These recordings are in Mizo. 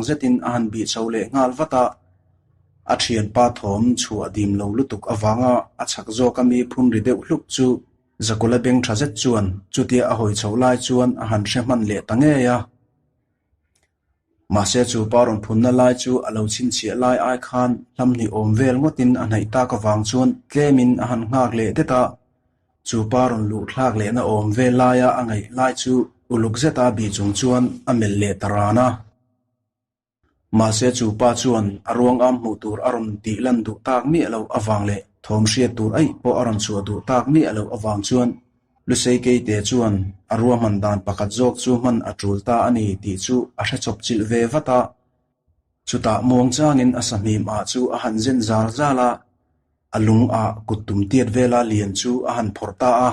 zetin a han bih chho leh nghal vat a. A thianpa thawm chhuah dim lo lutuk avanga a chak zawk a mi phun ri deuh hluk chu Zakula beng tha zet chuan chutia a hawi chhoh lai chuan a han hre hman leh ta ngei a. Mahse chu pa rawn phunna lai chu a lo chhinchhiah lai ai khan hlam hnih awm vel ngawtin a hnaih tak avang chuan tlemin a han nghak leh det a. Chu pa rawn luh thlak lehna awm vel laia a ngaih lai chu uluk zeta bih chung chuan a melh leh ta ran a. Mahse chu pa chuan a ruang am hmuh tur a rawn tih lan duh tak miah loh avang leh thawm hriat tur aih pawh a rawn chhuah duh tak miah loh avang chuan Lusei Keite chuan a ruahman dan pakhat zawk chu hman a tul ta a ni tih chu a hre chawp chilh ve vat a. Chutah muang changin a sahmim ah chu a han zen zal zal a, a lung ah kut tum tiat vela lian chu a han phawrh ta a.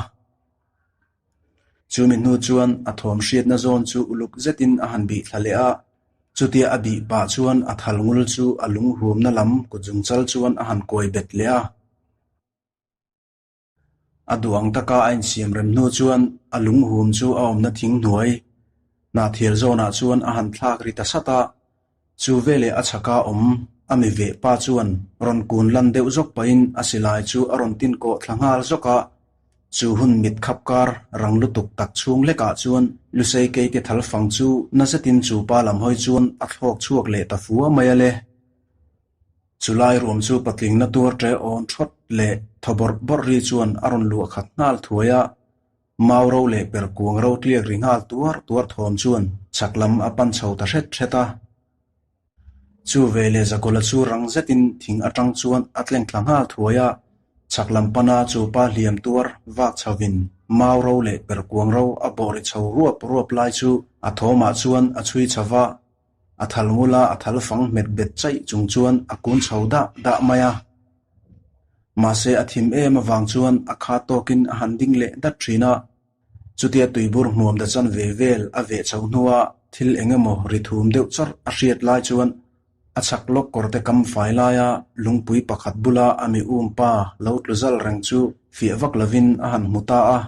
Chumi hnu chuan a thawm hriatna zawn chu uluk zetin a han bih thla leh a, chutia a bih pah chuan a thal ngul chu a lung humna lam kut zungchal chuan a han kawi bet leh a. A duh ang taka a insiam rem hnu chuan a lung hum chu a awmna thing hnuai hnahthial zawnah chuan a han thlak ri ta sat a, Chu veleh a chhaka awm a mi veh pa chuan rawn kun lan deuh zawk pahin a silai chu a rawn tin kawh thla nghal zawk a. Chu hun mit khap kar rang lutuk tak chhung lekah chuan Lusei keite thal fang chu na zetin chu pa lam hawi chuan a thlawk chhuak leh ta fua mai a le. Chu lai ruam chu patling na tuar ṭe awn ṭhawt leh thaw bawrh bawrh ri chuan a rawn luah khat nghal thuai a. Mau ro leh per kuang ro tliak ri nghal tuar tuar thawm chuan chhak lam a pan chho ta hret hret a. Chu ve leh Zakawla chu rang zetin thing atang chuan a tleng thla nghal thuai a, chhak lam pana chu pa hliam tuar vak chhovin mau ro leh per kuang ro a bawh ri chho ruap ruap lai chu a thawmah chuan a chhui chho va, a thal ngula a thal fang hmet bet chaih chung chuan a kun chho dah dah mai a. Mahse a thim em avang chuan a kha tawkin a han ding leh dat thin a. Chutia tuibur hmuam da chan ve vel a veh chho hnua thil eng emaw ri thum deuh chawrh a hriat lai chuan a chhak lawk kawrte kam fai laia lungpui pakhat bula a mi um pa lo tlu zal reng chu fiah vak lovin a han hmu ta a.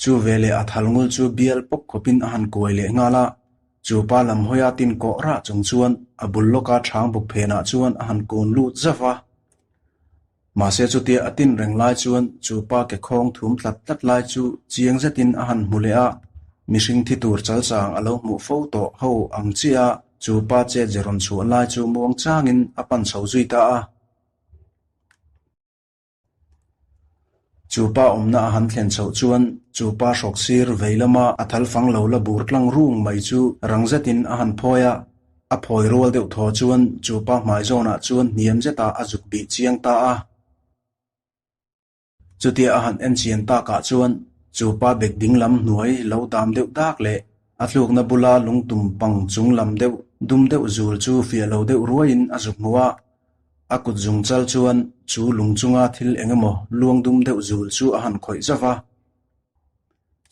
Chu veleh a thal ngul chu bial pawp khawpin a han kuai leh nghal a, chu pa lam hawia tin kawh rah chung chuan a bul lawka chhang buk phenah chuan a han kun lut zauh a. Mahse chutia a tin reng lai chuan chu pa ke khawng thum tlat tlat lai chu chiang zetin a han hmu leh a, mihring thi tur chalchang a lo hmuh fo tawh ho ang chiah a, chu pa chet ze rawn chhuah lai chu muang changin a pan chho zui ta a. Chu pa awmna a han thlen chhoh chuan chu pa hrawk sir vei lama a thal fang lo la bur tlang rung mai chu rang zetin a han phawi a. A phawi rual deuh thaw chuan chu pa hmai zawnah chuan hniam zetah a zuk bih chiang ta a. Chutia a han en chian takah chuan chu pa bek ding lam hnuai lo dam deuh dak leh a tlukna bula lungtum pang chung lam deuh dum deuh zul chu fiah lo deuh ruaiin a zuk hmu a. A kut zung chal chuan chu lung chunga thil eng emaw luang dum deuh zul chu a han khawih zauh va.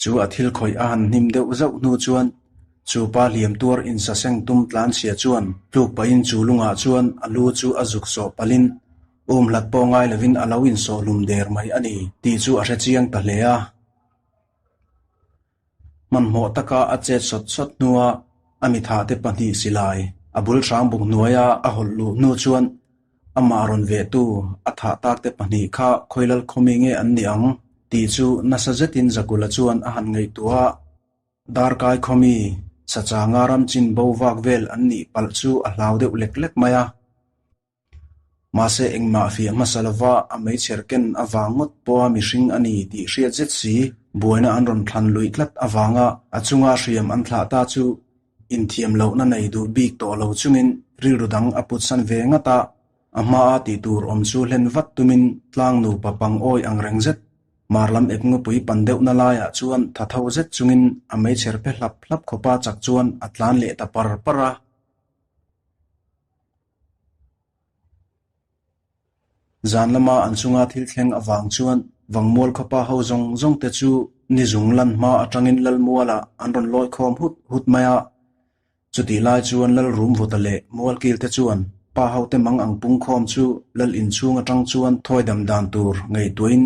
Chu a thil khawih a han hnim deuh zauh hnu chuan chu pa hliam tuar insaseng tum tlan chhia chuan tluk pahin chu lungah chuan a lu chu a zuk sawh palhin um hlat pawh ngai lovin a lo insawh hlum der mai a ni tih chu a hre chiang ta hle a. Hmanhmawh taka a chet sawt sawt hnua a mithahte pahnih silai a bul hrang buk hnuaia a hawlh luh hnu chuan amah rawn vehtu a thah takte pahnih kha khawilal khawmi nge an ni ang tih chu nasa zetin Zakula chuan a han ngaihtuah a. Darkai khawmi sachanga ram chin bo vak vel an nih palh chu a hlau deuh lek lek mai a. Mahse engmah fiah hmasa lova a meichher ken avang ngawt pawha mihring a ni tih hriat zet si, buaina an rawn thlan luih tlat avanga a chunga hriam an thlah ta chu inthiam lohna nei duh bik tawh lo chungin rilru dang a putsan ve ngat a, a hmaa tih tur awm chu hlen vat tumin tlang nupa pang awi ang reng zet mar lam ep ngawpui pan deuhna laiah chuan tha tho zet chungin a meichher phe hlap hlap khawpa chak chuan a tlan leh ta par par a. Zan lama an chunga thil thleng avang chuan Vangmual khawpa ho zawng zawng te chu ni zung lan hma atangin Lalmualah an rawn lawi khawm hut hut mai a. Chutih lai chuan Lalrumvuta leh Mualkil te chuan pa hote mang ang pung khawm chu Lal inchhung atang chuan thawi dam dan tur ngaihtuahin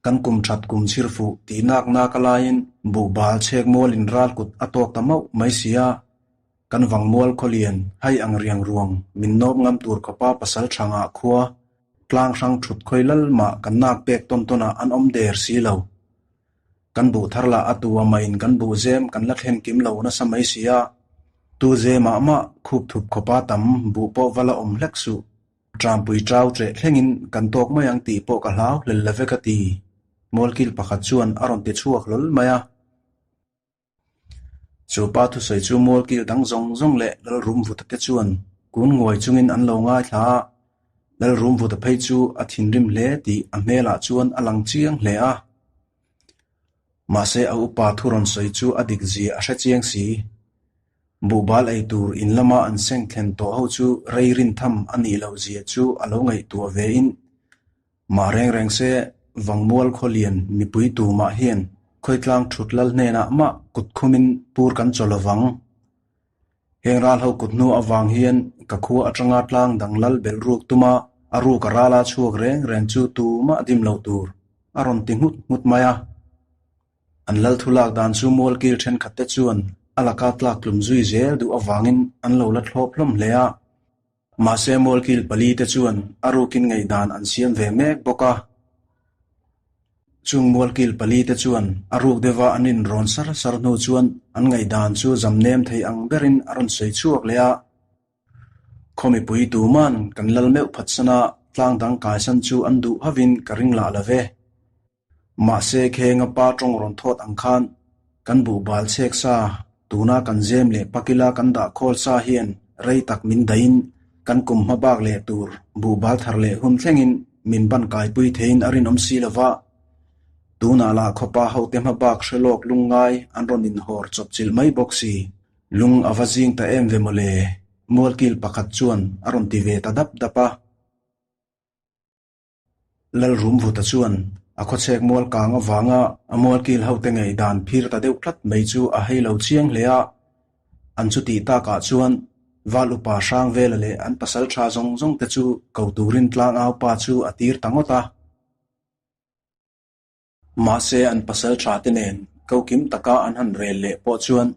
kan kum that kum chhir fuh tih nak nak a laiin buhbal chhek mualin ral kut a tawk ta mauh mai si a. Kan Vangmual khawlian hai ang riang ruang min nawp ngam tur khawpa pasal tha ngah khua tlang hrang thut khawi lal mah kan nak pek tawn tawn ah an awm der si lo. Kan buh thar lah a tu a mah in kan buh zem kan la thlen kim lo nasa mai si a, tu zem ah mah khup thup khawpa tam buh pawh va la awm hlek suh. Ṭampui ṭau ṭeh thlengin kan tawk mai ang tih pawh ka hlau hlel love ka ti. Mualkil pakhat chuan a rawn ti chhuak hlawl mai a. Chu pa thusawi chu mualkil dang zawng zawng leh Lalrumvuta te chuan kun nguai chungin an lo ngaithla a, Lalrumvuta phei chu a thinrim hle tih a hmelah chuan a lang chiang hle a. Mahse a upa thu rawn sawi chu a dik zia a hre chiang si. Buhbal ei tur in lama an seng thlen tawh ho chu rei rin tham a nih loh zia chu a lo ngaihtuah ve in Mah reng reng se, Vangmual khawlian mipui tumah hian khawitlang thut lal hnenah mah kut khumin pur kan chaw lovang. Heng ral ho kut hnu avang hian ka khua atanga tlang dang lal belh ruk tuma a ruk a rala chhuak reng reng chu tumah dim lo tur a rawn ti nghut nghut mai a. An lal thu lak dan chu mualkil thenkhat te chuan a laka tlak tlum zui zel duh avangin an lo la thlawp hlawm hle a. Mahse mualkil pali te chuan a rukin ngaihdan an siam ve mek bawk a. Chung mualkil pali te chuan a ruk deuha an inrawn sar sar hnu chuan an ngaihdan chu zam nem thei ang berin a rawn sawi chhuak leh a. Khaw mipui tuman kan lal meuh phatsan a, tlang dang kaisan chu an duh hovin ka ring lah lo ve. Mahse khenga pa tawng rawn thawt ang khan kan buhbal chhek sa, tuna kan zem leh pakila kan dah khawl sa hian rei tak min daihin kan kum hma bak leh tur buhbal thar leh hun thlengin min ban kaipui theiin a rinawm si lova. Tunah lah khawpa hote hma bak hre lawk lungngai an rawn inhawr chawpchilh mai bawk si. Lung a va zing ta em ve mawle, mualkil pakhat chuan a rawn ti ve ta dap dap a. Lalrumvuta chuan a khawchhek mual kang avanga a mualkil hote ngaihdan phir ta deuh tlat mai chu a hei lo chiang hle a. An chutih takah chuan Val upa Hrangvela leh an pasal tha zawng zawng te chu ko turin tlangau pa chu a tir ta ngawt a. Mahse an pasal tha te nen kokim taka an han rel leh pawh chuan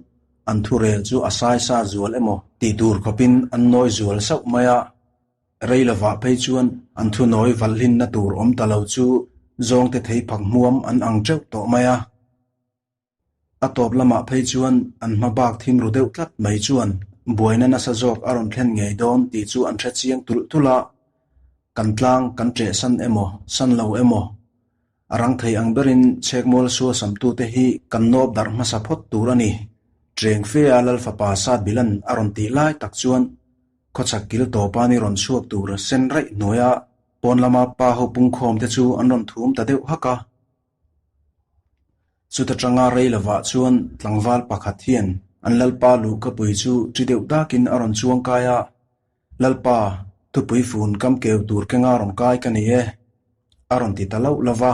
an thurel chu a saisa zual emaw tih tur khawpin an nawi zual sauh mai a. Rei lovah phei chuan an thunawi valhlinna tur awm ta lo chu zawngte thei phak hmuam an ang teuh tawh mai a. A tawp lamah phei chuan an hma bak thim ru deuh tlat mai chuan buaina nasa zawk a rawn thlen ngei dawn tih chu an hre chiang tulh tulh a. Kan tlang kan ṭeh san emaw, san lo emaw, a rang thei ang berin chhekmual sual samtute hi kan nawp darh hmasa phawt tur a ni. Ṭeng fe a Lal fapa Satbilan a rawn tih lai tak chuan khawchhak kil tawpa ni rawn chhuak tur sen raih hnuaia pawn lama pa ho pungkhawmte chu an rawn thum ta deuh hak a. Chuta tanga rei lovah chuan tlangval pakhat hian an Lalpa luhkapui chu ṭi deuh dakin a rawn chuang kai a, Lalpa, thupui fun kam keu tur kenga rawn kai ka ni e, a rawn ti ta loh lo va.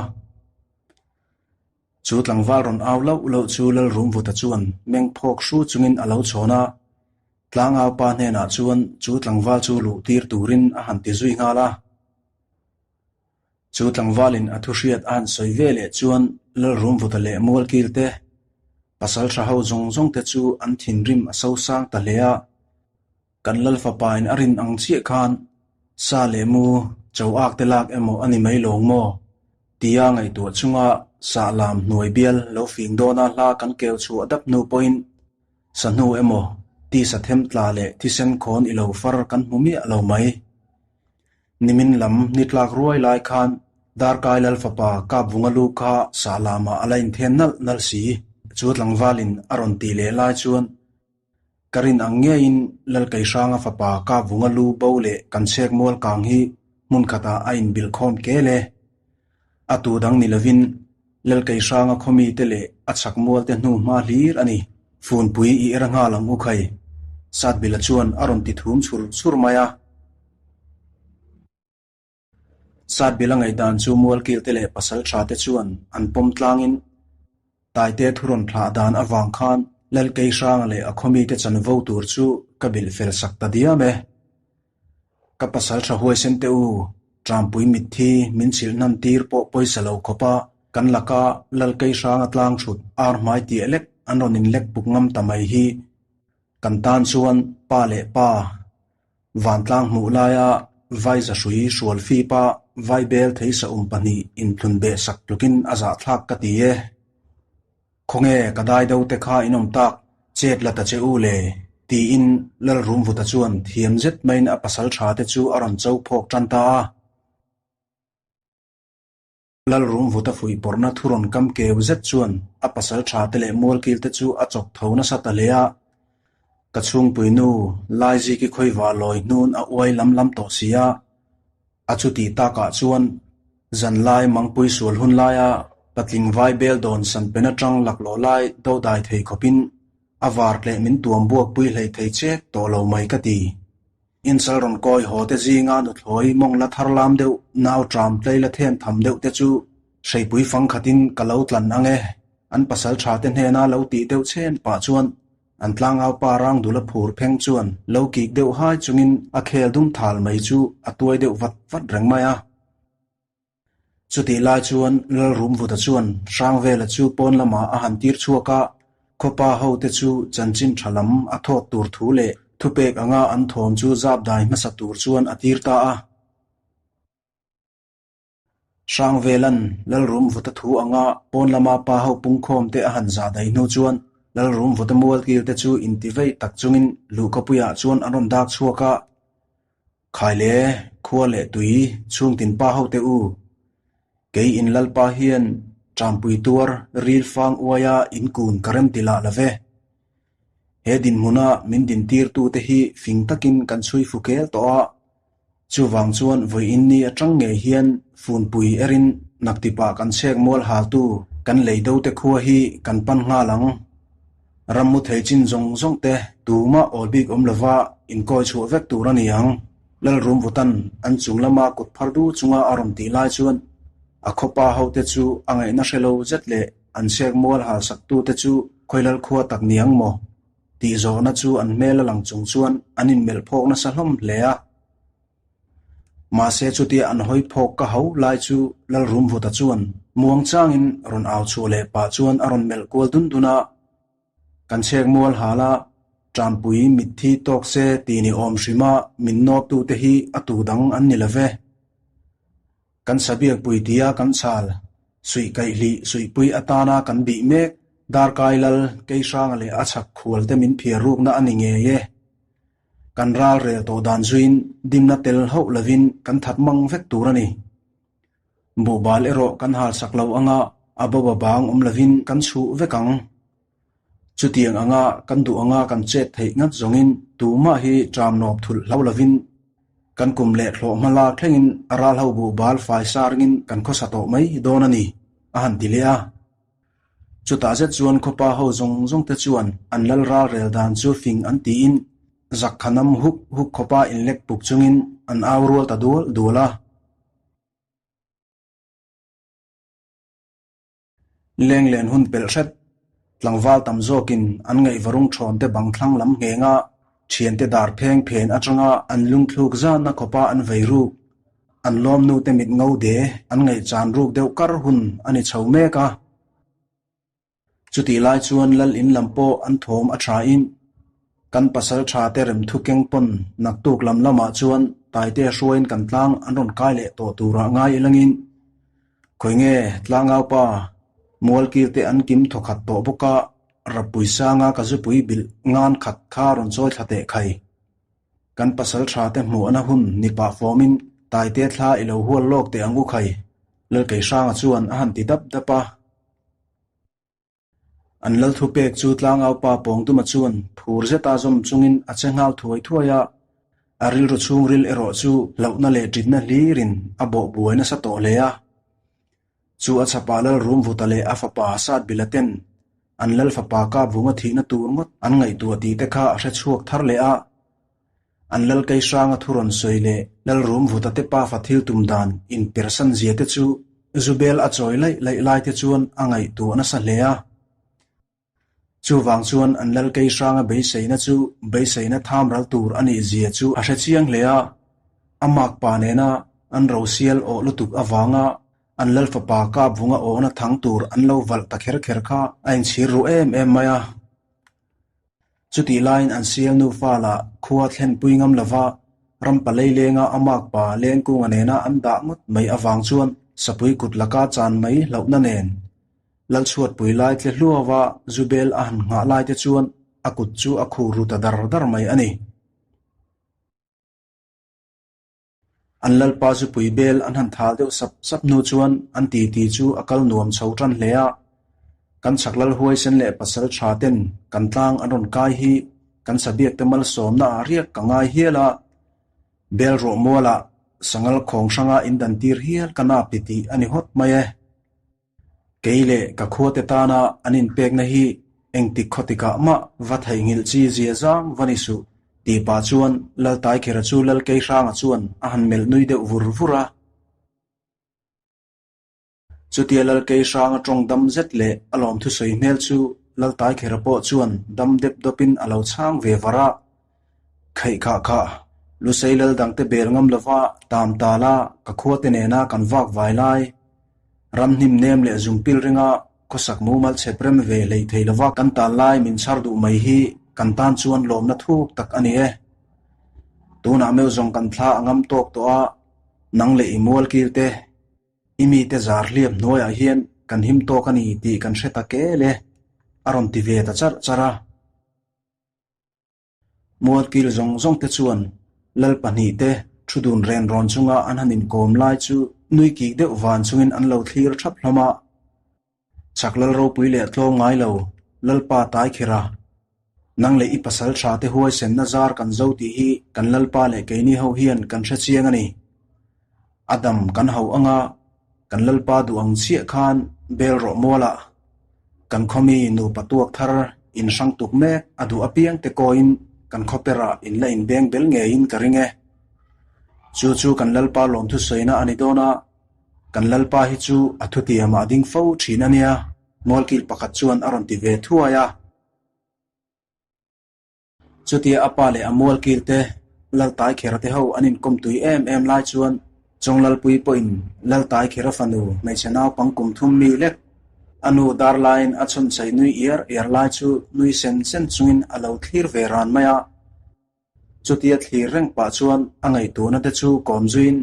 Chu tlangval rawn au loh loh chu Lalrumvuta chuan meng phawk hru chungin a lo chhawn a, tlangaupa hnenah chuan chu tlangval chu luh tir turin a han ti zui nghal a. Chu tlangvalin a thuhriat a han sawi ve leh chuan Lalrumvuta leh Mualkil te, pasal tha ho zawng zawng te chu an thinrim a sosang ta hle a. Kan Lal fapain a rin ang chiah khan sa leh mu cho ak te lak emaw a ni mai lawng maw? Tia ngaihtuah chunga sahlam hnuai bial lo fing dawna hla kan keu chhuah dap hnu pawhin sa hnu emaw tisa them tla leh thisen khawn i lo far kan hmu miah lo mai. Nimin lam ni tlak ruai lai khan Darkai Lal fapa Kapvunga lu kha sahlamah a la inthen nalh nalh si. Chu tlangvalin a rawn tih leh lai chuan ka rin ang ngeiin Lalkeihranga fapa Kapvunga lu bo leh kan chhek mual kang hi hmun khatah a inbilh khawm kel e. A tu dang ni lovin Lalkeihranga khawmi te leh a chhak mual te hnu hma hlir a ni. Funpui i er nghal ang u khai, Satbila chuan a rawn ti thum chhur chhur mai a. Satbila ngaihdan chu Mualkil te leh pasal tha te chuan an pawm tlangin Taite thu rawn thlah dan avang khan Lalkeihranga leh a khawmi te chanvo tur chu ka bilh fel sak ta diam e. Ka pasal tha huaisen te u, Trampui mitthi min chhilh hnan tir pawh pawisa lo khawpa kan laka Lalkeihranga tlang thut ar hmai tiah lek an rawn inlek puk ngam ta mai hi. Kan tan chuan pa leh pa vantlang hmuh laia vai zahrui hrual fipa vai bel theisa um pahnih inthlun beh sak tlukin a zahthlak ka ti e. Khawnge ka dai do te kha in awm tak, chet la ta che u le, tiin Lalrumvuta chuan thiam zet maiin a pasal tha te chu a rawn cho phawk tan ta a. Lalrumvuta fuihpawrhna thu rawn kam keu zet chuan a pasal tha te leh mualkil te chu a chawk tho nasa ta hle a. Ka chhungpui nu Laiziki khawivah lawi hnun a uai lam lam tawh si a, a chutih takah chuan zanlai mangpui sual hun laia patling vai bel dawn san pen atang laklawh lai do dai thei khawpin a var tleh min tuam buakpui hlei thei chek tawh lo mai ka ti. Insal rawn kawi haw te zinga nuthlawi mawng la thar lam deuh, nau tram tlei la them tham deuh te chu hreipui fang khatin ka lo tlan ang e. An pasal tha te hnena lo tih deuh chhen pah chuan an tlangau pa rang dul a phur pheng chuan lo kik deuh hai chungin a khel dum thal mai chu a tuai deuh vat vat reng mai a. Chutih lai chuan Lalrumvuta chuan Hrangvela chu pawn lamah a han tir chhuak a, khawpa hote chu chanchin tha lam a thawk tur thu leh thupek anga an thawm chu zap dai hmasa tur chuan a tir ta a. Hrangvela'n Lalrumvuta thu anga pawn lama pa ho pungkhawm te a han zah dai hnu chuan Lalrumvuta mualkil te chu intivei tak chungin luhkapuiah chuan an rawn dak chhuak a. Khaile, khua leh tui, chhungtin pa ho te u. Kei in Lalpa hian ṭampui tuar ril fang uaia in kun ka rem ti lah love. He dinhmuna min dintirtu te hi fing takin kan chhui fu kel tawh a, chuvang chuan vawiin ni aṭang ngei hian funpui erin naktipah kan chhek mual haltu kan lei do te khua hi kan pan nghal ang. Rammu thei chin zawng zawng te tumah awl bik awm lova inkawi chhuah vek tur a ni ang. Lalrumvutan an chung lama kut phar du chunga a rawn tih lai chuan a khawpa hote chu a ngaihna hre lo zet leh an chhek mual hal saktute chu khawilal khua tak ni ang maw? tih zawhna chu an hmel a lang chung chuan an inmelh phawk nasa hlawm hle a. Mahse chutia an hawi phawk ka ho lai chu Lalrumvuta chuan muang changin rawn au chhuah leh pah chuan a rawn melh kual dun dun a, Kan chhek mual hal a, Ṭampui mitthi tawk se tih ni awm hrima min nawptute hi a tu dang an ni lo ve. Kan sabiakpui tia kan chhal, suih kaihlih suihpui atana kan bih mek Darkai Lal Keihranga leh a chhak khualte min phiar rukna a ni ngei e. Kan ral rel tawh dan zuiin dimna tel hauh lovin kan that mang vek tur a ni. Buhbal erawh kan hal sak lo anga a boba bang awm lovin kan chhuh vek ang. Chutiang anga kan duh anga kan chet theih ngat zawngin tumah hi ṭam nawp thulh hlau lovin kan kum leh thlawh hma lak thlengin a ral ho buhbal fai sa ringin kan khawsa tawh mai dawn a ni, a han ti leh a. Chutah zet chuan khawpa ho zawng zawng te chuan an lal ral rel dan chu fing an tiin zakkhanam huk huk khawpa inlek puk chungin an au rual ta dual dual a. Lenglen hun pelh hret, tlangval tam zawkin an ngaihvarung thawn te bang thlang lam nghenga thiante dar pheng phen atanga an lungthluk zanna khawpa an vei ruk, an lawmnu te mit ngo de an ngaihchan ruk deuh kar hun a ni chho mek a. Chutih lai chuan lal in lam pawh an thawm a tha in kan pasal tha te rem thu keng pawn naktuk lam lamah chuan Taite hruaiin kan tlang an rawn kai leh tawh turah ngai ilangin khawi nge tlangau pa mualkil te an kim thawkhat tawh bawk a, Rappui sanga ka zupui bilh ngan khat kha rawn chawi thla teh khai. Kan pasal tha te hmuhna hun ni pah fawmin Taite thla i lo hual lawk teh ang u khai, Lalkeihranga chuan a han ti dap dap a. An lal thupek chu tlangau pa Pawngduma chuan phur zeta zawm chungin a che nghal thuai thuai a, a rilru chhungril erawh chu hlauhna leh ṭitna hlirin a bawh buai nasa tawh hle a. Chu a chhapa lal Rumvuta leh a fapa Satbila ten an lal fapa Kapvunga thihna tur ngawt an ngaihtuah tih te kha a hre chhuak thar leh a. An lal Keihranga thu rawn sawi leh lal Rumvuta te pafa thil tum dan inpersan zia te chu Zubel a chawi laih laih lai te chuan a ngaihtuah nasa hle a. Chuvang chuan an lal Keihranga beiseina chu beiseina tham ral tur a nih zia chu a hre chiang hle a. A makpa nena an rosial awh lutuk avanga an lal fapa Kapvunga awhna thang tur an lo valh ta kher kher kha a inchhir ru em em mai a. Chutih laiin an sial nufa lah khua thlenpui ngam lova ram palei lenga a makpa Lengkunga nena an dah ngawt mai avang chuan sapui kut laka chan mai hlauhna nen Lalchhuatpui lai tle hluava Zubel a han nghah lai te chuan a kut chu a khur ru ta dar dar mai a ni. An lalpa zupui bel an han thal deuh sap sap hnu chuan an titi chu a kal nuam chho tan hle a. Kan chhak lal huaisen leh pasal tha ten kan tlang an rawn kai hi kan sabiak te malsawmna ah riak ka ngai hial a. Bel rawh mualah sangal khawng hranga indan tir hial ka nap ti tih a ni hawt mai e. Kei leh ka khuate tana an inpekna hi engtik khawtikah mah va theihnghilh chi zia zang va ni suh, tih pah chuan Laltaikhera chu Lalkeihranga chuan a han melh nui deuh vur vur a. Chutia Lalkeihranga tawng dam zet leh a lawmthusawi hmel chu Laltaikhera pawh chuan dam dep dawpin a lo chhang ve var a. Khaih khah khah, Lusei lal dangte bel ngam lova tam tala ka khuate nena kan vak vai lai, ram hnim nem leh zungpil ringa khawsak mumal chhep rem ve hlei thei lova kan tal lai min chhar duh mai hi kan tan chuan lawmna thuk tak a ni e. Tunah meuh zawng kan thla a ngam tawk tawh a, nang leh i mual kil te, i mite zar hliap hnuaiah hian kan him tawk a ni tih kan hre ta kel e, a rawn ti ve ta charh charh a. Mualkil zawng zawng te chuan Lal pahnihte thu dun ren rawn chunga an han inkawm lai chu nui kik deuh van chungin an lo thlir thap hlawm a. Chak Lal ropui leh tlawm ngai lo, Lalpa Taikhira, nang leh i pasal tha te huaisenna zar kan zo tih hi kan Lalpa leh keini ho hian kan hre chiang a ni. A dam kan hauh anga kan Lalpa duh ang chiah khan bel rawh mualah kan khawmi nupa tuak thar in hrang tuk mek a duh apiang te kawiin kan khawperah in la inbeng bel ngeiin ka ring e. Chu chu kan Lalpa lawmthu sawina a ni dawn a, kan Lalpa hi chu a thutiamah a ding fo thin a nia, Mualkil pakhat chuan a rawn ti ve thuai a. Chutia a pa leh a mualkil te, Laltaikhera te ho an inkawm tui em em lai chuan Chawnglalpui pawhin Laltaikhera fanu hmeichhe naupang kum thum mi lek a nu dar laiin a chhawnchhaih nui iar iar lai chu nui sen sen chungin a lo thlir ve ran mai a. Chutia thlir reng pah chuan a ngaihtuahna te chu kawm zuiin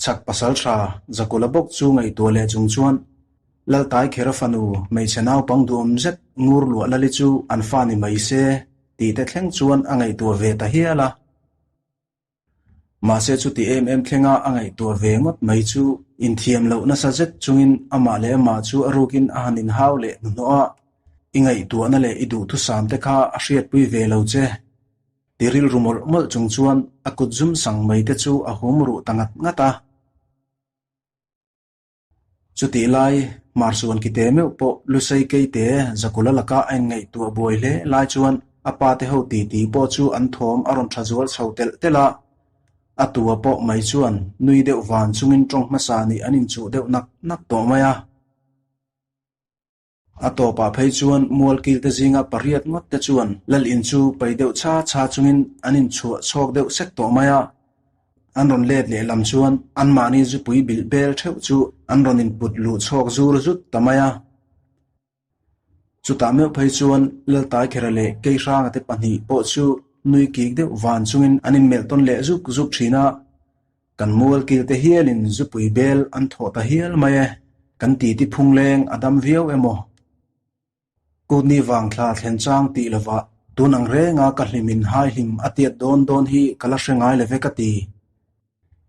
chhak pasal tha Zakula bawk chu ngaihtuah leh chung chuan Laltaikhera fanu hmeichhe naupang duhawm zet ngur luah lali chu an fa ni mai se tih te thleng chuan a ngaihtuah ve ta hial a. Mahse chuti em em thlenga a ngaihtuah ve ngawt mai chu inthiam loh nasa zet chungin amah leh amah chu a rukin a han inhau leh hnuhnawh a, I ngaihtuahna leh i duhthusam te kha a hriatpui ve lo che. Ti rilru mawlh mawlh chung chuan a kut zum sang mai te chu a hum ruh ta ngat ngat a. Chutih lai, Hmarsuan kite meuh pawh Lusei Keite Zakula laka a inngaihtuah buai hle lai chuan a pate ho titi pawh chu an thawm a rawn tha zual chho telh telh a. A tua pawh mai chuan nui deuh van chungin tawng hmasa nih an inchuh deuh nak nak tawh mai a. A tawpah phei chuan mualkilte zinga pariat ngawt te chuan lal in chu pai deuh cha cha chungin an inchhuah chhawk deuh sek tawh mai a. An rawn let leh lam chuan anmahni zupui bilh bel theuh chu an rawn input luh chhawk zur zut ta mai a. Chutah meuh phei chuan Laltaikhera leh Keihranga te pahnih pawh chu nui kik deuh van chungin an inmelh tawn leh zuk zuk thin a. Kan mual kil te hialin zupui bel an thawh ta hial mai e, kan titi phung leng a dam viau emaw? Kutni vang thla thlen chang tih lovah tun ang renga ka hlimin hai hlim a tiat dawn dawn hi ka la hre ngai leve ka ti.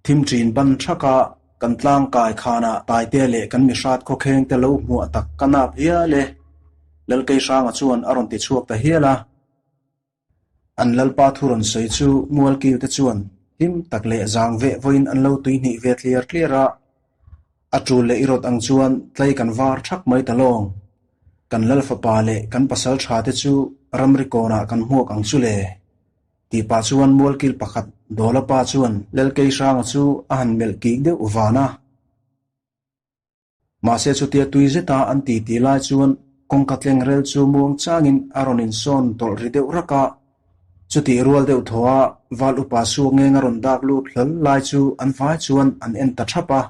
Thim ṭin ban ṭhaka kan tlang kai khanah Taite leh kan mihrat khawkheng te lo hmuah tak ka nap hial e, Lalkeihranga chuan a rawn ti chhuak ta hial a. An lalpa thu rawn sawi chu mualkil te chuan hlim tak leh zang veh vawiin an lo tuihnih ve tliar tliar a. A tul leh i rawt ang chuan tlai kan var thak mai ta lawng. Kan lal fapa leh kan pasal tha te chu ramri kawnah kan hmuak ang chu le. Tih pah chuan mualkil pakhat Dawla pa chuan Lalkeihranga chu a han melh kik deuh van a. Mahse chutia tui zeta an ti tih lai chuan kawngka tleng rel chu muang changin a rawn insawn tawlh ri deuh rak a. Chutih rual deuh thaw a val upa suak ngeng a rawn dak lut hlawl lai chu an vai chuan an en ta thap a.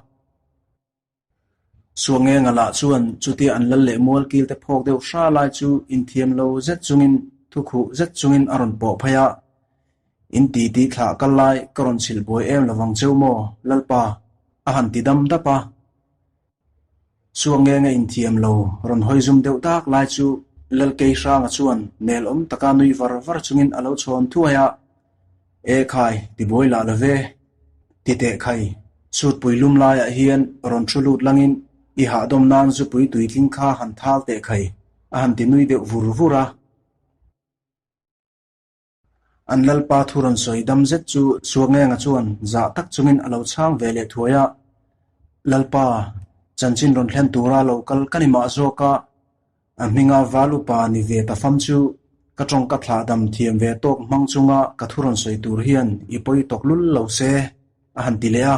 Suak ngenga lah chuan chutia an lal leh mual kil te phawk deuh hra lai chu inthiam lo zet chungin. thu khuh zet chungin a rawn pawh phei a. In titi thlah kal lai ka rawn chhilh buai em lovang cheu maw, Lalpa? a han ti dam dap a. Suak nge nge inthiam lo rawn hawi zum deuh dak lai chu Lalkei Hranga chuan nel awm taka nui var var chungin a lo chhawn thuai a, E khai, ti buai lah lo ve. Ti teh khai, sutpui lum laiah hian rawn thu lut langin i hahdawm nan zupui tuitling kha han thal teh khai, a han ti nui deuh vur vur a. An Lalpa thu rawn sawi dam zet chu Suakngenga chuan zah tak chungin a lo chhang ve leh thuai a, Lalpa, chanchin rawn thlen tura lo kal ka ni mah zawk a, a hminga val upa ni ve ta fam chu ka tawngka thlah dam thiam ve tawk hmang chunga ka thu rawn sawi tur hian i pawi tawk lul lo se, a han ti leh a.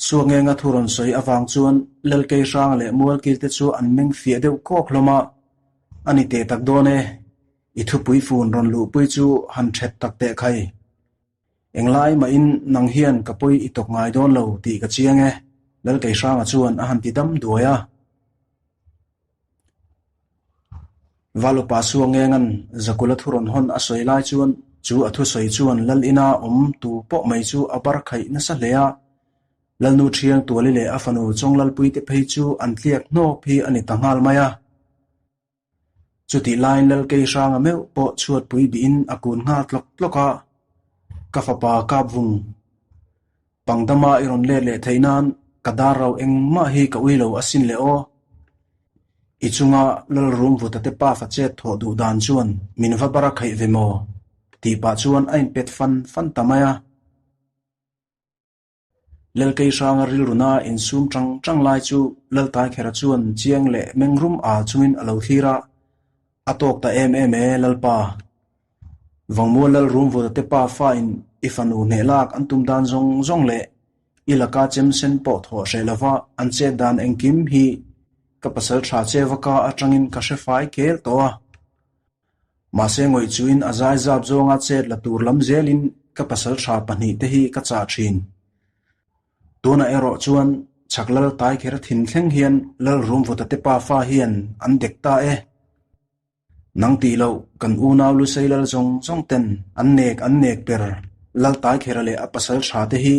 Suakngenga thu rawn sawi avang chuan Lalkei hrang leh Mualkil te chu an meng fiah deuh kawk hlawm a, A ni teh tak dawn e, i thupui fun rawn luhpui chu han ṭhet tak teh khai. Englai mahin nang hian ka pawi i tawk ngai dawn lo tih ka chiang e, Lalkei hranga chuan a han ti dam duai a. Valupa Suangenga'n Zakula thu rawn hawn a sawi lai chuan chu a thusawi chuan Lal ina awm tu pawh mai chu a bar khaih nasa hle a. Lalnu Thiang Tuali leh a fanu Chawnglalpui te phei chu an tliak hnawp hi a ni ta nghal mai a. Chutih laiin Lalkei Hranga meuh pawh chhuatpui bihin a kun nghal tlawk tlawk a, Ka fapa Kapvung, Pangdama i rawn let leh theih nan ka dar ro engmah hi ka ui lo asin le aw. I chunga Lalrum Vutate pafa chet thawh duh dan chuan min va bar a khaih ve maw? tih pah chuan a inpet fan fan ta mai a. Lalkei hranga rilruna insum tang tang lai chu Laltaikhera chuan chiang leh mengrum al chungin a lo thlir a, A tawk ta em em e, Lalpa. Vangmual Lalrum Vutate pa fa in i fanu hneh lak an tum dan zawng zawng leh i laka chem sen pawh thawh hreh lova an chet dan engkim hi ka pasal tha che vaka atangin ka hre fai kel tawh a. Mahse ngawih chuin a zai zap zawnga chet la tur lam zelin ka pasal tha pahnihte hi ka chah thin. Tunah erawh chuan chhak lal tai kher thin thleng hian Lalrumvuta te pafa hian an dek ta e. Nang tih loh kan unau Lusei lal zawng zawng ten an nek an nek ber lal tai khera leh a pasal tha te hi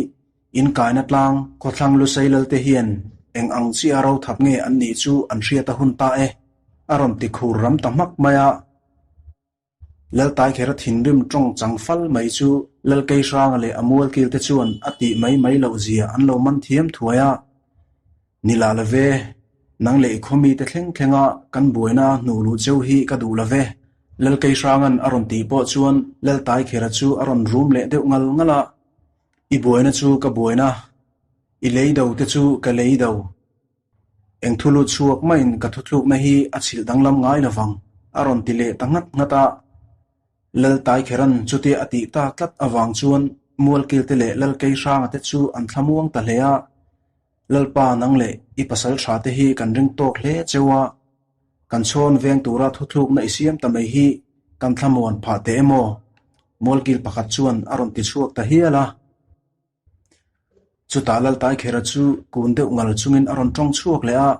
inkaina tlang khawthlang Lusei lal te hian eng ang chiah ro thap nge an nih chu an hriat a hun ta e a rawn ti khur ram ta hmak mai a. Laltaikhera thinrim tawng chang fal mai chu Lalkei Hranga leh a mualkil te chuan a tih mai mai loh zia an lo man thiam thuai a. Ni lah lo ve, nang leh i khawmi te thleng thlenga kan buaina hnuh luh cheu hi ka duh lo ve. Lalkei Hranga'n a rawn tih pawh chuan Laltaikhera chu a rawn rum leh deuh ngal ngal a, I buaina chu ka buaina, i lei do te chu ka lei do. Eng thu lut chhuak maiin ka thuthlukna hi a chhilh danglam ngai lo vang, a rawn ti leh ta nghat nghat a. Laltaikheran chutia a tih tak tlat avang chuan Mualkilte leh Lalkeihranga te chu an thlamuang ta hle a. Lalpa nang leh i pasal tha te hi kan ring tawk hle cheu a, kan chhawn veng tura thuthlukna i siam ta mai hi kan thlamuan phah teh emaw? Mualkil pakhat chuan a rawn ti chhuak ta hial a. Chutah Laltaikhera chu kun deuh ngal chungin a rawn tawng chhuak leh a,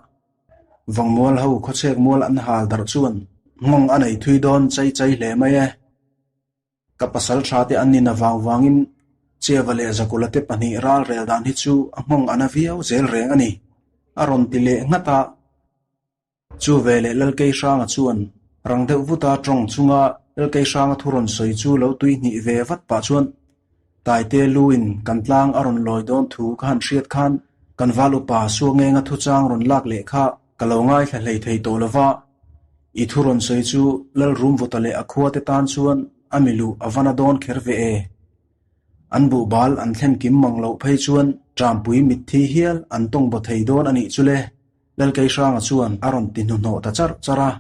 Vangmual ho khawchhek mual an hal darh chuan nghawng a nei thui dawn chai chai hle mai e. Ka pasal tha te an nin avang vangin Cheva leh Zakula te pahnih ral rel dan hi chu a nghawng a na viau zel reng a ni, a rawn ti leh nghat a. Chu veleh Lalkei Hranga chuan rang deuh vuta tawng chunga Lalkei Hranga thu rawn sawi chu lo tui hnih ve vat pah chuan Taite luin kan tlang a rawn lawi dawn thu ka han hriat khan kan val upa Suangenga thuchang rawn lak leh kha ka lo ngaithla hlei thei tawh lova, i thu rawn sawi chu Lalrumvuta leh a khuate tan chuan a miluh a va na dawn kher ve e. An buhbal an thlen kim mang loh phei chuan Ṭampui mitthi hial an tawng baw thei dawn a nih chu le. Lalkeihranga chuan a rawn ti hnuhnawh ta charh charh a.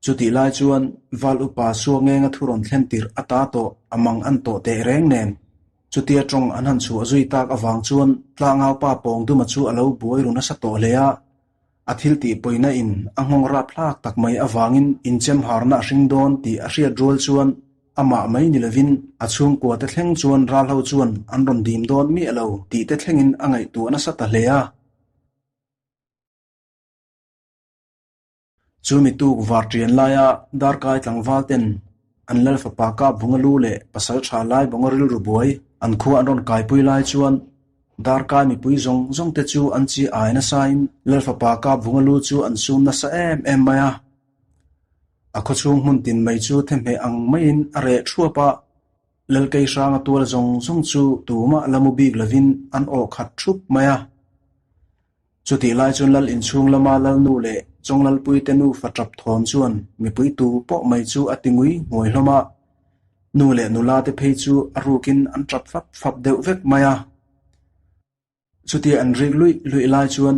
Chutih lai chuan Val upa Suangenga thu rawn thlen tirh a ta tawh a mang an tawh teh reng nen. Chutia tawng an han chhuah zui tak avang chuan Tlangaupa Pawngduma chu a lo buai ru nasa tawh hle a. A thil tih pawina in a nghawng rap hlak tak mai avangin inchem harna a hring dawn tih a hriat rual chuan Amah mai ni lovin a chhungkua te thleng chuan ralho chuan an rawn dim dawn miah lo tih te thlengin a ngaihtuah nasa ta hle a. Chu mi tuk var ṭian laia Darkai tlangval ten an Lal fapa kap vunga lu leh pasal ṭha lai bawnga rilru buai an khua an rawn kaipui lai chuan Darkai mipui zawng zawng te chu an chi ai nasain Lal fapa kap vunga lu chu an sum nasa em em mai a. A khawchhung hmun tin mai chu thehmeh ang maiin a reh ṭhuap a, Lalkei hranga tual zawng zawng chu tumah la mu bik lovin an awh khat ṭhup mai a. Chutih lai chuan Lal inchhung lama Lalnu leh Chawnglalpuite nufa ṭap thawm chuan mipui tu pawh mai chu a ti ngui nghuai hlawm a, nu leh nula te phei chu a rukin an ṭap fap fap deuh vek mai a. Chutia an rik luih luih lai chuan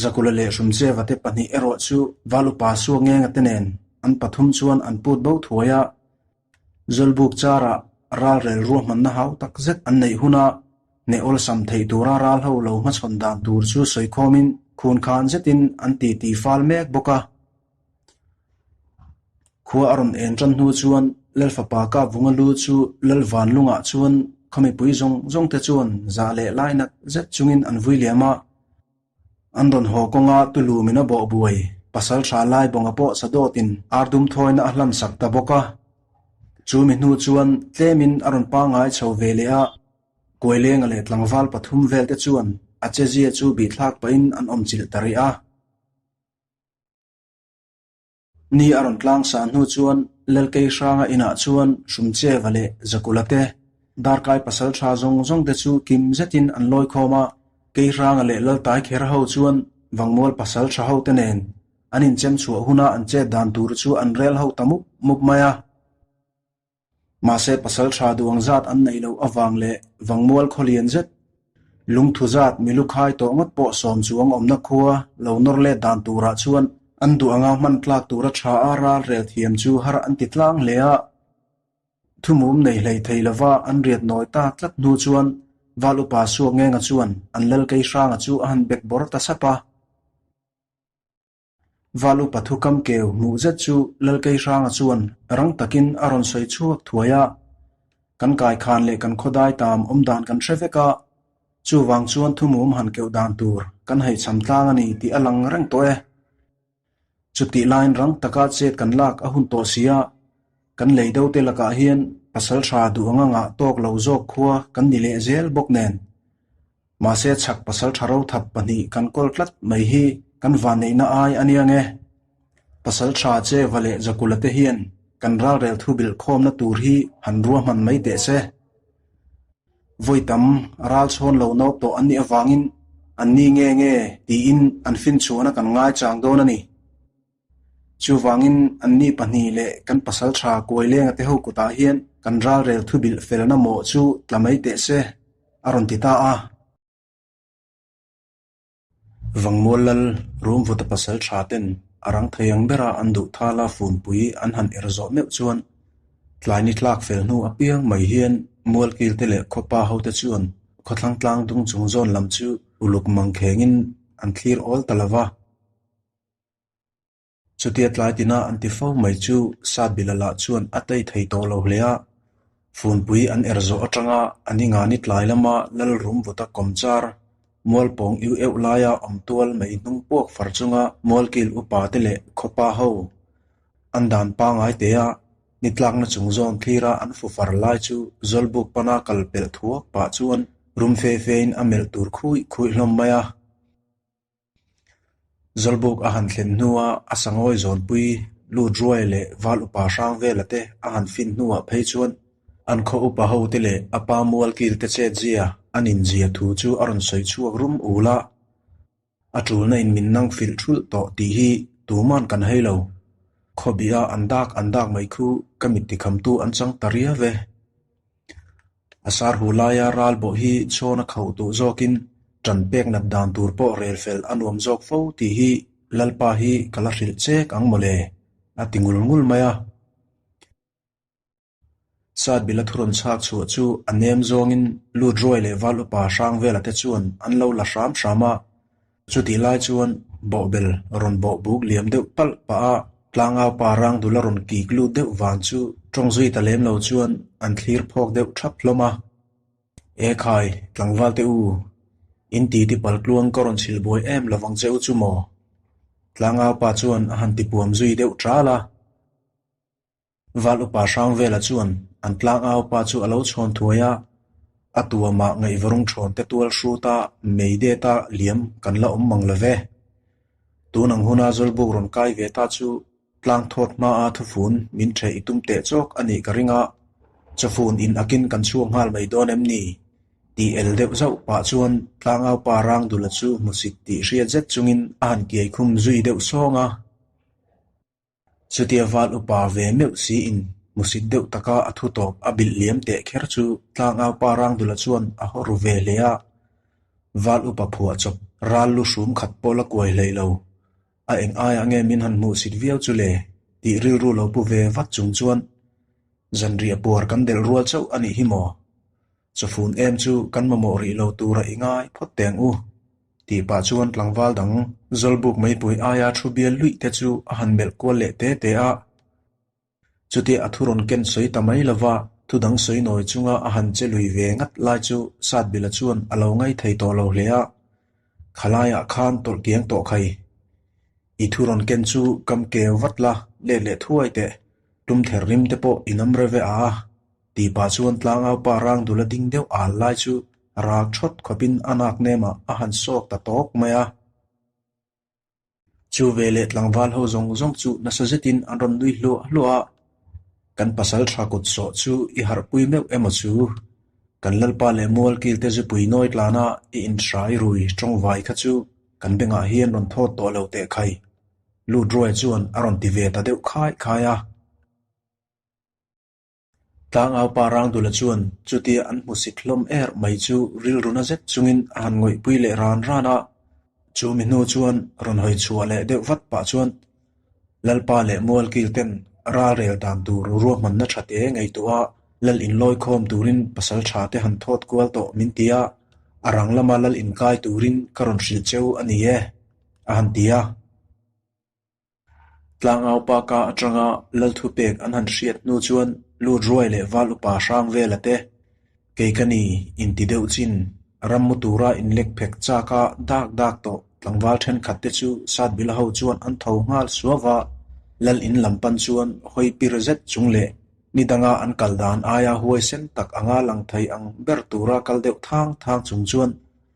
Zakula leh Hrumcheva te pahnih erawh chu Valupa Suangenga te nen an pathum chuan an put bo thuai a. Zawlbuk charah ralrel ruahmanna hau tak zet an neih huna hneh awlsam theih tura ral ho lo hmachhawn dan tur chu sawikhawmin khunkhan zetin an titi fal mek bawk a. Khua a rawn en tan hnu chuan Lalfapa Kapvunga lu chu Lalvanlungah chuan khaw mipui zawng zawng te chuan zah leh lai nat zet chungin an vui liam a. An rawn haw kawnga Tulu min a bawh buai, pasal tha lai bawnga pawh sadawtin ardum thawina a hlan sak ta bawk a. Chu mi hnu chuan tlemin a rawn pangngai chho ve leh a, Kuailenga leh tlangval pathum vel te chuan a chezia chu bihthlak pahin an awmchilh ta rih a. Ni a rawn tlang sah hnu chuan Lalkei Hranga inah chuan Hrumcheva leh Zakula te, Darkai pasal tha zawng zawng te chu kim zetin an lawi khawm a, Kei Hranga leh Laltai Kher ho chuan Vangmual pasal tha ho te nen an inchem chhuah huna an chet dan tur chu an rel ho ta mup mup mai a. Mahse pasal tha duh ang zat an neih loh avang leh Vangmual khaw lian zet, lungthu zat milu khai tawh ngawt pawh sawm chuang awmna khua lo nawr let dan turah chuan an duh anga hman tlak tura tha a ral rel thiam chu har an ti tlang hle a. Thumum nei hlei thei lova an riat nawi ta tlat hnu chuan Val upa Suakngenga chuan an lal kei hranga chu a han bek bawr ta sap a. Val upa thukam keu hmuh zet chu Lalkei Hranga chuan rang takin a rawn sawi chhuak thuai a, Kan kaikhan leh kan khawdai tam awm dan kan hre vek a, chuvang chuan thumum han keuh dan tur kan haihcham tlang a ni tih a lang reng tawh e. Chutih laiin rang taka chet kan lak a hun tawh si a, kan lei do te lakah hian pasal tha duh anga ngah tawk lo zawk khua kan ni leh zel bawk nen. Mahse chhak pasal tha ro thap pahnih kan kawl tlat mai hi kan vanneihna ai a nia nge? Pasal tha che va leh Jakula te hian kan ralrel thu bilh khawmna tur hi han ruahman mai teh se. Vawi tam ral chhawn lo nawp tawh an nih avangin an ni nge nge tiin an finchhuahna kan ngaichang dawn a ni. Chuvangin anni pahnih leh kan pasal tha Kuailenga te ho kutah hian kan ralrel thubilh felna mawh chu tla mai teh se, a rawn ti ta a. Vangmual lal Rumvuta pasal tha ten a rang thei ang bera an duh thala funpui an han er zawh meuh chuan tlai ni tlak fel hnu apiang mai hian Mualkil te leh khawpa hote chuan khawthlang tlang dung chung zawn lam chu uluk mangkhengin an thlir awl ta lova. Chutia tlai tina an ti fo mai chu Satbila lah chuan a tei thei tawh lo hle a, Funpui an er zawh atanga a ningani tlai lama Lalrumvuta kawmchar Mualpawng iu euh laia awm tual mai hnung puak far chunga Mualkil upa te leh khawpa ho an dan pangai te a ni tlakna chung zawn thlira an fu far lai chu Zawlbuk pana kal pelh thuak pah chuan rum fe fein a melh tur khuih khuih hlawm mai a. Zawlbuk a han thlen hnuah a sangawi zawnpui lut ruai leh val upa hrang vela te a han fin hnuah phei chuan an khaw upa ho te leh a pa mual kil te chet zia an inzia thu chu a rawn sawi chhuak rum ul a. A tulna in min nang filh thulh tawh tih hi tuman kan hei lo. Khawbih a an dak an dak mai khu ka mit tikhamtu an chang ta riau e. A sar hu laia ral bawh hi chhawn a khauh duh zawkin ṭan pek nat dan tur pawh rel fel a nuam zawk fo tih hi Lalpa hi ka la hrilh chek ang mawle, a ti ngul ngul mai a. Satbila thurawn chhak chhuah chu a nem zawngin lut ruai leh val upa hrang vela te chuan an lo la hram hram a. Chutih lai chuan bawhbel rawn bawh buk liam deuh palh pah a, tlangau pa rang dul a rawn kik lut deuh vang chu tawng zui ta lem lo chuan an thlir phawk deuh thap hlawm a. E khai, tlangval te u, in titi pal tluang ka rawn chhilh buai em lovang che u chu maw? Tlangaupa chuan a han tipuam zui deuh ṭal a. Val upa Hrangvela chuan an tlangaupa chu a lo chhawn thuai a, a tuamah ngaihvarung thawn te tual hruta mei deta liam kan la awm mang lo ve. Tun ang huna Zawlbuk rawn kai ve ta chu tlang thawt hmaa thufun min ṭheh i tum teh chawk a nih ka ring a, chawfun in akin kan chhuak nghal mai dawn em ni? Tih el deuh zauh pah chuan tlangaupa Rangdula chu hmusit tih hriat zet chungin a han kiai khum zui deuh sawng a. Chutia val upa ve meuh siin hmusit deuh taka a thu tawp a bilh liam teh kher chu tlangaupa Rangdula chuan a haw ru ve hle a. Val upa phuah chawp ral lu hrum khat pawh la kuai hlei lo. A eng aiah nge min han hmuhsit viau chu le? tih rilru lo pu ve vat chung chuan zanriah puar kan delh rual chauh a nih hi maw? Chawfun em chu kan mamawh rih lo tura i ngai phawt teng u, tih pah chuan tlangval dang Zawlbuk meipui aia thu bial luih te chu a han melh kual leh te te a. Chutia a thu rawn ken sawi ta mai lova thu dang sawi nawi chunga a han che lui ve ngat lai chu Satbila chuan a lo ngai thei tawh lo hle a, Khalaiah khan tawlh kiang tawh khai. I thu rawn ken chu kam keu vat la, let leh thuai teh, tum ther rim te pawh i nam reve a. Tih pah chuan tlangaupa rang dula ding deuh al lai chu rak thawt khawpin a nak nemah a han sawk ta tawk mai a. Chu veleh tlangval ho zawng zawng chu nasa zetin an rawn nui hluah hluah a, Kan pasal tha kut sawh chu i harhpui meuh emaw chu? Kan lalpa leh mualkilte zupui nawi tlana i inhrai rui tawngvai kha chu kan bengah hian rawn thawt tawh lo teh khai. Lut Ruai chuan a rawn ti ve ta deuh khai khai a. Tlangaupa Rangdula chuan chutia an hmusit hlawm er mai chu rilru na zet chungin a han ngawihpui leh ran ran a. Chu mi hnu chuan rawn hawi chhuah leh deuh vat pah chuan Lalpa leh Mualkil ten ralrel dan tur ruahmanna tha te ngaihtuah a Lal inlawi khawm turin pasal tha te han thawt kual tawh min ti a, a rang lama Lal inkai turin ka rawn hrilh cheu a ni e, a han ti a. Tlangaupa ka atanga Lalthupek an han hriat hnu chuan lut ruai leh val upa hrang vela te, kei ka ni inti deuh chin, ram mu tura inlek phek chaka dak dak tawh tlangval thenkhat te chu Satbila ho chuan an tho nghal suau va, Lal in lam pan chuan hawi pir zet chung leh ni danga an kal dan aia huaisen tak anga lang thei ang ber tura kal deuh thang thang chung chuan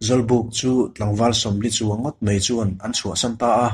Zawlbuk chu tlangval 40 chuang ngawt mai chuan an chhuahsan ta a.